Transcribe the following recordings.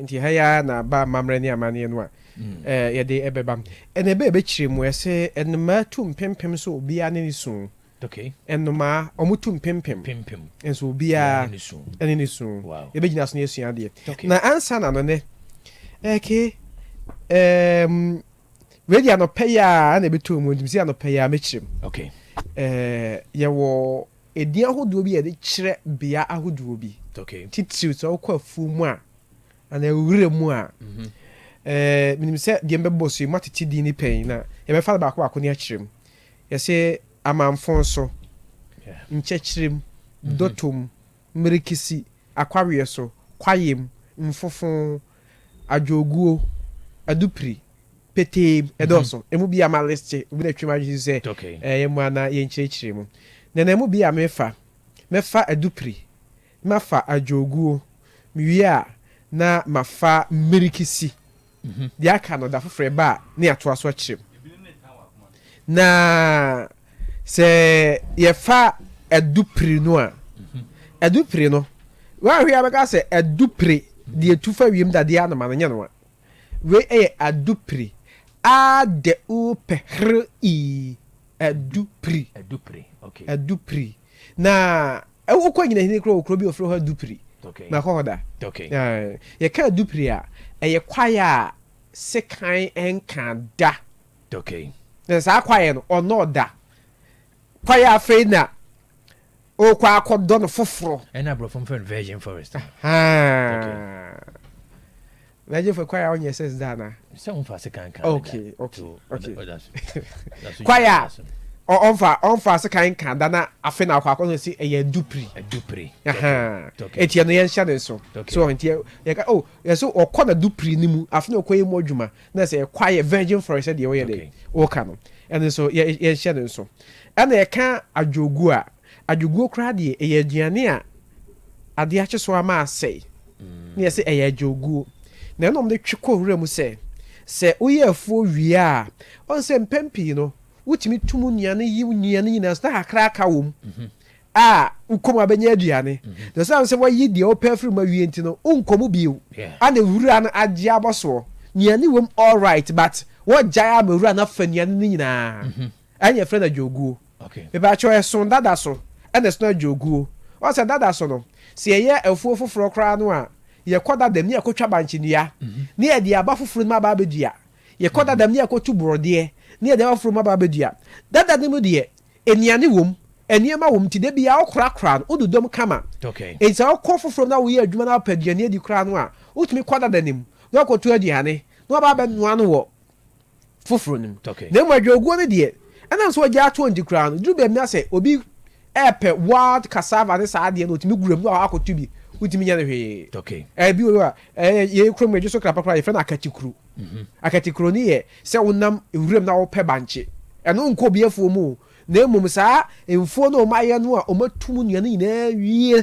Nti ha yi ara na ba amammerɛ ne amanneɛ no a yɛde ɛbɛba. Ɛna ɛbɛ ɛbɛkyerɛ mu ɛsɛ nnomaa tu mpempem so obiara ne ne su. Nnomaa wɔn tu mpempem nso obiara ne ne su. Yɛbɛgyina so na yɛasua adeɛ. Na ansa na no nɛ ɛke ɛɛm wei deɛ anɔpɛ yi a na ɛbɛtɔ mu nti sɛ anɔpɛ yi a mɛkyerɛ mu. Ɛɛ yɛwɔ edin ahodoɔ bi a yɛde kyerɛ bea ahodoɔ bi. Titiriw sɛ wokɔ afuo mu a anaa wura mu a ɛɛ menim sɛ deɛ mbɛbɔ so yi moatete din no pɛn na yɛbɛfa no baako baako ne akyerɛ mu. Yɛse amanfon so, nkyɛkyerɛ mu, dɔtɔ mu, mmirikisi, akwaweɛ so, kwaeɛ mu, mfofo, adwoguo, adupiri, petee mu, ɛdɔɔso. Emu bi a ma liste, obi na twam adwene sɛ ɛyɛ mu ana yɛnkyerɛkyerɛ mu. Na na emu bi a mefa, mɛfa adupiri, mafa adwoguo, mewie a na mafa mmirikisi. Deɛ aka no da foforɔ ɛba a ne yɛatoa so akyerɛ mu. Na sɛ yɛfa adupire no a, adupire no, woanhwɛ a bɛka sɛ adupire deɛ ɛtu fa wiem dadeɛ anoma no nyɛ no a. Wei yɛ adupire. A de u p r i. Adupire. Adupire, okay. Adupire. Na wokɔ Nyinahini koraa wɔ kuro bi a wɔfrɛ hɔ Adupire. Okay. Makɔ hɔ da. Okay. Yɛka adupire a, ɛyɛ kwaeɛ a sekan nka da. Okay. Na saa kwaeɛ no, ɔnnɔɔ da. Kwaeɛ a afei na ɔrekɔ akɔdɔ no foforɔ. Ɛna aborɔfo mfrɛ no virgin forest. Okay. Virgin forest kwaeɛ a ɔnyɛ sɛs da anaa? Sɛ ɔmfa sekan ka. Okay. Kwaeɛ a ɔmfa ɔmfa sekan nka da na afei na akɔ akɔ no si ɛyɛ adupiri. Adupiri. Eti ɛno yɛnhyɛ ne nso. So nti yɛka oh yɛso ɔkɔ na dupiri ne mu afei na ɔkɔ yɛ mu adwuma na sɛ kwaeɛ virgin forest deɛ ɔyɛ dɛ ɔka no ɛno nso yɛnhyɛ ne nso. Ɛna yɛka adwoguo a, adwoguo koraa deɛ ɛyɛ aduane a adeɛ akye so ama asɛe na yɛsɛ ɛyɛ adwoguo. Na ɛna wɔde twe kɔ wura mu sɛ sɛ woyɛ afuo wie a ɔn sɛ mpɛn pii no wotumi tu mu nnuane yi nnuane nyinaa so na kakra aka wɔ mu a wokɔ mu abɛnya aduane. Na sɛ sɛ wɔyi deɛ wopɛ afiri mu awie nti no wonkɔ mu bio ana wura no agye abɔ soɔ. Nnuane wɔ mu all right but wɔgyae ama wura no afa nnuane no nyinaa. Ɛna yɛfrɛ no adwoguo. Mepakyɛw ɛso dada so ɛna ɛsono adwoguo. Wɔn sɛ dada so no sɛ yɛyɛ afuo foforɔ koraa no a yɛkɔ dada mu ne yɛkɔtwa bankye nnua ne yɛde aba foforɔ no mu aba abɛdua. Yɛkɔ dada mu ne yɛkɔtu borɔdeɛ ne yɛde aba foforɔ mu aba abɛdua. Dada no mu deɛ nnuane wɔ mu, nneɛma wɔ mu nti da biara wokorakora no wododɔ mu kama. Enti sɛ wokɔ foforɔ mu na woyɛ adwuma na wopɛ aduane adi koraa no a wotumi kɔ dada no mu na wakɔtu aduane na waba abɛnoa no wɔ foforɔ no mu. Na mmom adwoguo no deɛ, ɛnam sɛ wɔagya ato nti koraa no, duru baabi na sɛ obi ɛrepɛ wild cassava ne saa adeɛ no, ɔtumi gura mu na wakɔto bi, wotumi nya no hwee. Ɛbi wɔ hɔ a, ɛyɛ yɛn kurom yɛgye so krapa koraa, yɛfrɛ no akatikuro. Akatikuro no yɛ sɛ wonam wuram na wopɛ bankye. Ɛno nkɔ obi afuo mu o, na mmom saa mfuo no a wɔayɛ no a wɔatu mu nnua no nyinaa wie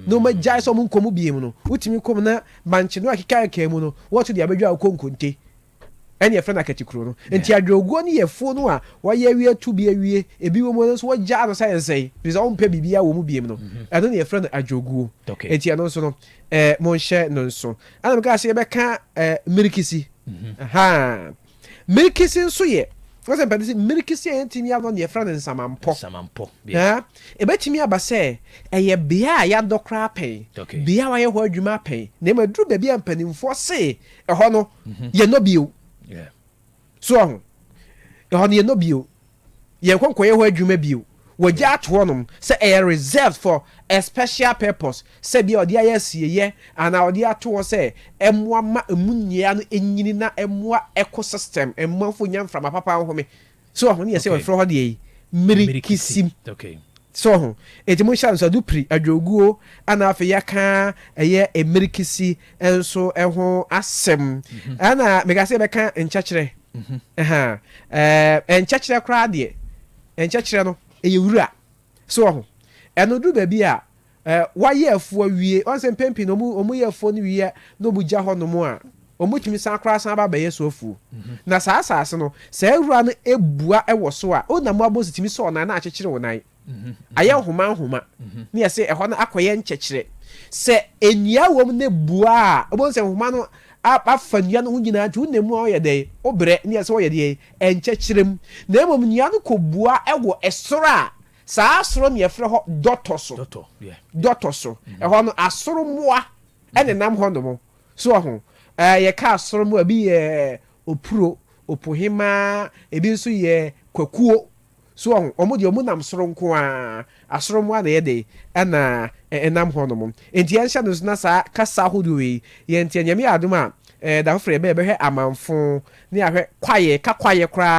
na wɔagyae sɛ wɔnkɔ mu bio no, wotumi kɔ mu na bankye no a ɛkekaekaa mu no, wɔto de abɛdwa a wokɔ nkonte. Ɛne yɛfrɛ no akatikuro no. Nti adwoguo no yɛ fuo no a wɔayɛ awie atu bi awie, ebi wɔ mu no nso wɔgyaa no sɛ ɛnsɛe, firi sɛ wɔmpɛ biribiara wɔ mu biem no, ɛno ne yɛfrɛ no adwoguo. Nti ɛno nso no, eh, monhyɛ no nso. Ɛna mekaa sɛ yɛbɛka eh, mmirikisi. Ahaa. Mmirikisi nso yɛ, wɔsɛ mpɛde sɛ mmirikisi a yɛntumi anɔ ne yɛfrɛ no nsamampɔ. Nsamampɔ. Yeah. Ɛbɛtumi aba sɛ ɛyɛ bea a yɛadɔ koraa pɛn, bea a wɔayɛ hɔ adwuma pɛn, na mmom aduru baabi a mpanimfoɔ se ɛhɔ no yɛnnɔ bio. So ɔho, ɛhɔ no yɛnnɔ bio. Yɛnkɔ nkɔyɛ hɔ adwuma bio. Wɔgya ato hɔnom sɛ ɛyɛ reserved for a special purpose, sɛ bia ɔde ayɛ asieyɛ anaa ɔde ato hɔ sɛ ɛmmoa ma emu nnua no nyini na ɛmmoa ecosystem, mmoafo nya mframa papa nhome. So ɔho ne yɛ sɛ wɔfrɛ hɔ deɛ yi mmirikisi. So ɔho enti mo nhyɛ nso adupiri adwoguo ana afei yɛaka ɛyɛ mmirikisi nso ɛho asɛm. Ɛna meka sɛ yɛbɛka nkyɛkyerɛ. Ɛha ɛɛ nkyɛkyerɛ koraa deɛ nkyɛkyerɛ no ɛyɛ wura. So ɔho ɛno duru baabi a Wɔayɛ afuo awie, wɔn sɛ mpɛn pii no wɔn wɔn yɛ afuo no wie na wɔn gya hɔ nom a, wɔn tumi san koraa san ba abɛyɛ so afuo. Na saa asaase no, saa awura no ebua wɔ so a, wonam abɔ nso tumi sɔ ɔnan na akyekyere wo nan. Ayɛ nhoma nhoma ne yɛsɛ ɛhɔ no akɔyɛ nkyɛkyerɛ. Sɛ nnua wɔ mu ne bua a, wobɛhu sɛ nhoma no afa nnua no ho nyinaa, nti wonam mu a, ɔyɛ dɛn? Wobrɛ. Ne yɛsɛ wɔyɛ deɛ ɛnkyɛkyerɛ mu. Na mmom nnua no kɔbua ɛwɔ ɛsoro a, saa soro ne yɛfrɛ hɔ dɔtɔ so. Dɔtɔ, yeah. Dɔtɔ so ɛhɔ no, asoro mmoa ɛne nam hɔ nom so. Ɔho yɛka asoro mmoa bi yɛ opuro, opohemaa, ebi nso yɛ kwakuo so. Ɔho ɔmo deɛ, ɔmo nam soro nko a, asoro mmoa na yɛ de ɛna ɛnam hɔ nom. Nti yɛnhyɛ no so na saa kasa ahodoɔ yi yɛnti Nyame yɛ adom a, da foforɔ yɛbɛhwɛ amanfo ne ahwɛ kwaeɛ ka kwaeɛ koraa.